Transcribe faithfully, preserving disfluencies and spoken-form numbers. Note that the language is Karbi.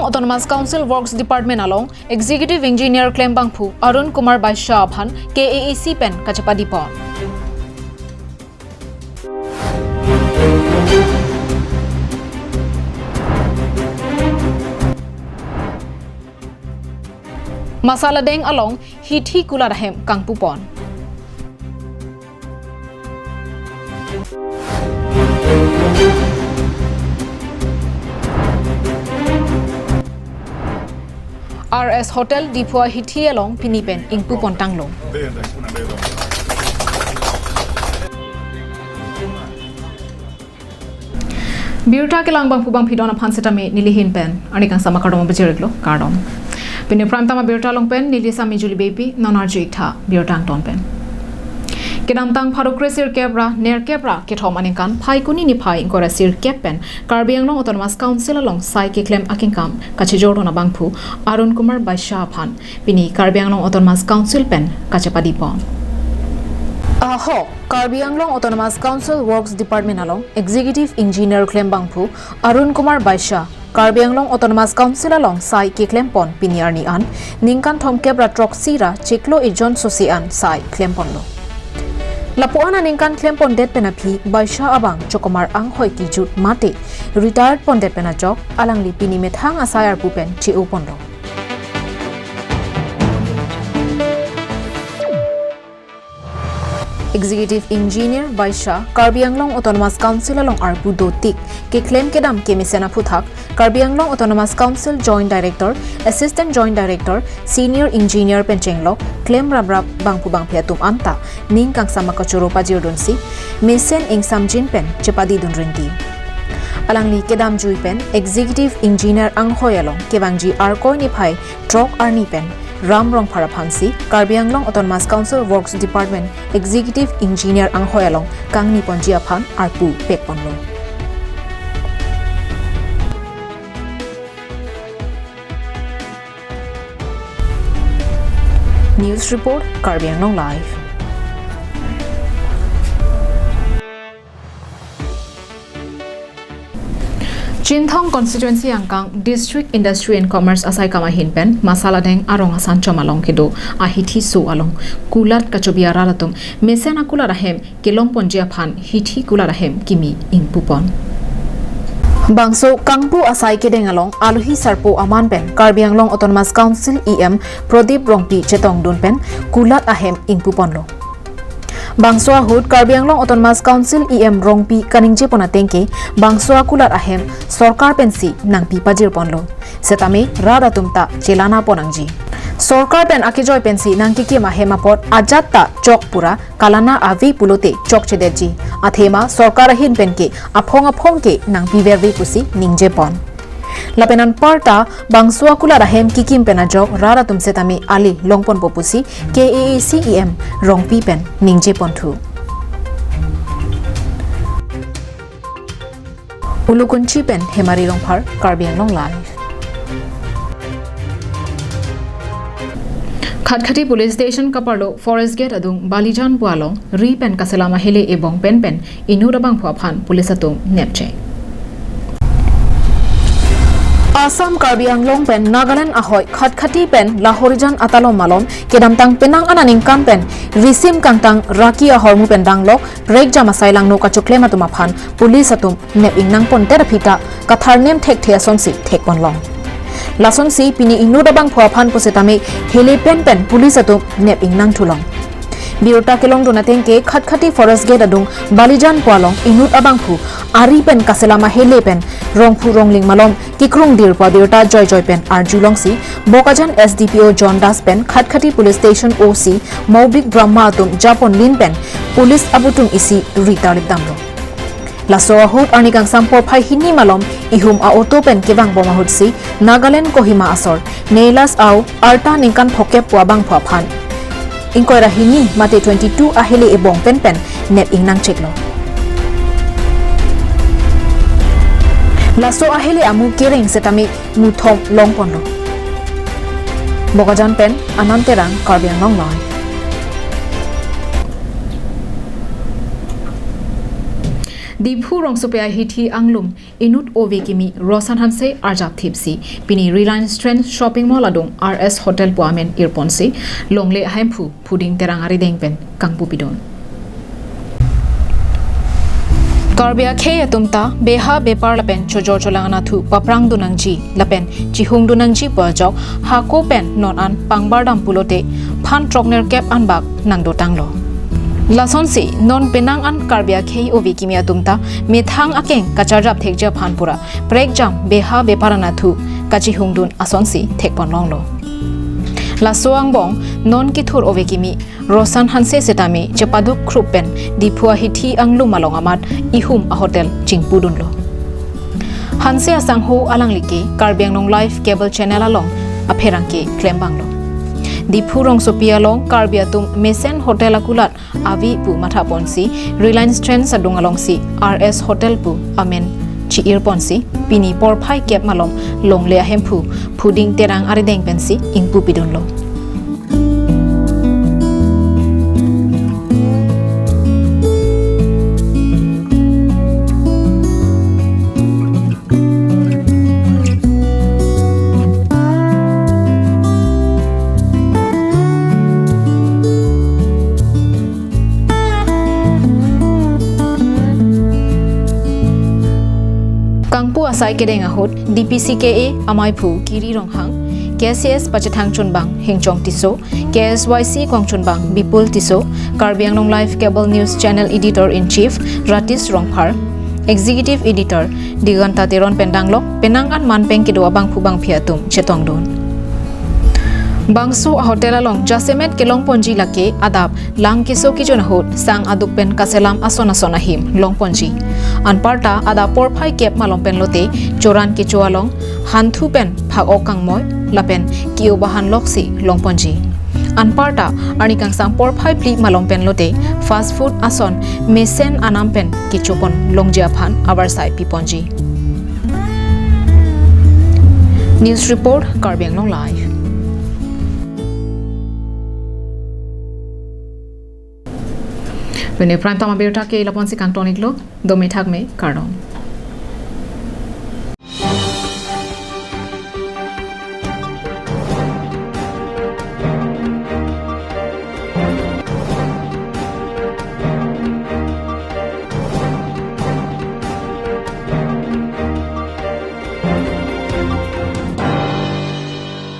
Autonomous Council Works Department along Executive Engineer klembangphu Arun Kumar Baisya aphan K A A C pen kachepadi pon. Masaladeng along hithi kulat ahem kangpu pon. R S Hotel Diphu ahithi along pini pen ingpu pon tanglo. Birta kelang bangphu bangphi don aphan setame neli ahin pen arni kangsam akardom pajir-iklo, kardom. Pini Prime Time abirta along pen neli Sami Juli Beypi, non arju-ik tha birta angton pen. Kedamtang pharo kre sirkep ra nerkep ra kethom aningkan Phaikuni niphai ingkoi ra sirkep pen Karbi Anglong Autonomous Council along sai keklem akengkam kachejor don abangphu Arun Kumar Baisya aphan pini Karbi Anglong Autonomous Council pen kachepadi pon. Ahok, Karbi Anglong Autonomous Council Works Department along Executive Engineer klembangphu Arun Kumar Baisya Karbi Anglong Autonomous Council along sai keklem pon pini arni an ningkan thomkep ra throksi ra chiklo ijon sosi an sai klem ponlo. Lapu-an aningkan klem pondet pen aphi Baisya abang chokomar anghoi kejut mate retired pondet pen ajok alangli pini methang asai arpu pen che-o ponlo. Executive Engineer Baisya Karbi Anglong Autonomous Council along arpu dotik keklem kedam kemesen aphuthak Karbi Anglong Autonomous Council Joint Director, Assistant Joint Director, Senior Engineer pen chenglok klem raprap bangphu bangphi atum anta ning kangsam akachoro pajirdunsi mesen ingsamjin pen chepadi dun rinti. Alangli kedamjui pen Executive Engineer anghoi along kevangji Arkoi niphai throk arni pen Ram Rongphar aphansi Karbi Anglong Autonomous Council Works Department Executive Engineer anghoi along kangni ponji aphan arpu pek ponlo. News Report, Karbi Anglong Live. Chinthong Constituency angkang District Industry and Commerce asaikam ahin pen Masaladeng arong asanchom along kedo ahithi so along kulat kachobi arat atum mesen akulat ahem kelong ponji aphan hithi kulat ahem kimi ingpu pon. Bangso kangpu asai kedeng along alohi sarpo aman pen Karbi Anglong Autonomous Council E M Prodip Rongpi chetongdun pen kulat ahem ingpu ponlo. Bangso ahut Karbi Anglong Autonomous Council E M Rongpi kaningje pon ateng ke bangso akulat ahem sorkar pensi nangpi pajir ponlo. Setame rat atum ta chelana pon nangji. Sorkar pen akejoi pensi nangkekim ahem apot ajat ta chok pura kalana ave pulote chokchedetji. Athema sorkar ahin pen ke aphong aphong ke nangpiverve pusi ningje pon. Lapen anparta bangso akulat ahem kekim pen ajok rat atum setame ale long ponpo pusi K A A C E M Rongpi pen ningje ponthu. Ulukunchi pen Hemari Rongphar, Karbi Anglong Live. Khatkhati Police Station kaparlo Forest Gate adung Balijan pu along ri pen kaselam ahele ebong pen pen inut abangphu aphan police atum nepchek. Assam Karbi Anglong pen Nagaland ahoi Khatkhati pen Lahorijan atalom malom kedamtang penang aningkan pen risim kangtang raki ahormu pen danglok prekjam asai langno kachoklem atum aphan police atum nep ingnang pondet aphi ta kathar nem thekthe asonsi thek ponlong. Lasonsi pini inut abangphu aphan pusitame hele pen pen police atum nep ingnang thulong. Birta kelongdun ateng ke Khatkhati Forest Gate adung Balijan pu along inut abangphu ari pen kaselam ahele pen rongphu rongling malom kekrung dir pu abirta joijoi pen arjulongsi Bokajan S D P O John Das pen Khatkhati Police Station O C Maubik Brahma atum japon lin pen police abutung isi ri tarlip damlo. Laso ahut arni kangsam porphai hini malom ihum a-auto pen kevangbom ahutsi Nagaland Kohima asor Neilas Ao arta ningkan phokep pu abangphu aphan ingkoi ra hini mate twenty-two ahele ebong pen pen nep ingnang cheklo. Laso ahele amu kereng setame muthom long ponlo. Bokajan pen Anand Terang, Karbi Anglong Live. Diphu rongsopi ahithi anglum inut ove kimi Roshan Hanse arjap thipsi pini Reliance Trends shopping mall adung R S Hotel pu amen irponsi longle ahemphu phuding terang arideng pen kangpu pidun. Karbi akhei atum ta beha bepar lapen chojor cholang anatthu paprang dun nangji lapen chihung dun nangji pu ajok hako pen non an pangbar dam pulote phan throknerkep anbak nangdotanglo. Lasonsi non penang an Karbi akhei ove kimi atum ta methang akeng kacharjap thekji aphan pura prekjam beha bepar anatthu kachihung dun asonsi thekpon longlo. Laso angbong non kethur ove kimi Roshan Hanse setame chepaduk khrup pen Diphu ahithi anglum along amat ihum ahotel chingpudunlo. Hanse asangho alanglike Karbi Anglong Live Cable Channel along apherangke klembanglo. Diphu rongsopi along Karbi atum mesen hotel akulat ave pu mathaponsi Reliance Trends adung alongsi R S Hotel pu amen chi-irponsi pini porphai kep malom longle ahemphu phuding terang arideng pensi ingpu pidunlo. Kangpu asai kedeng ahut D P C K A amaiphu Giri Ronghang, K C S pachethang chunbang Hengchong Tisso, K S Y C kongchunbang Bipul Tisso, Karbi Anglong Live Cable News Channel Editor in Chief Ratish Rongphar, Executive Editor Diganta Teron pen danglok penang an manpeng kedo abangphu bangphi atum chetongdun. Bangso ahotel along jasemet kelongponji lake adap lang keso kejun ahut sang aduk pen kaselam ason ason ahim longponji. Anparta adap porphai kep malom pen lote choran kecho along hanthu pen phak-ok kangmoi lapen ke-o bahan loksi longponji. Anparta arni kangsam porphai phli malom pen lote fast food ason mesen anam pen kechopon longji aphan avarsai piponji. News report, Karbi Anglong Live. Pini Prime Time abirta ke lapu-ansi kangton-iklo, dome thakme, kardom.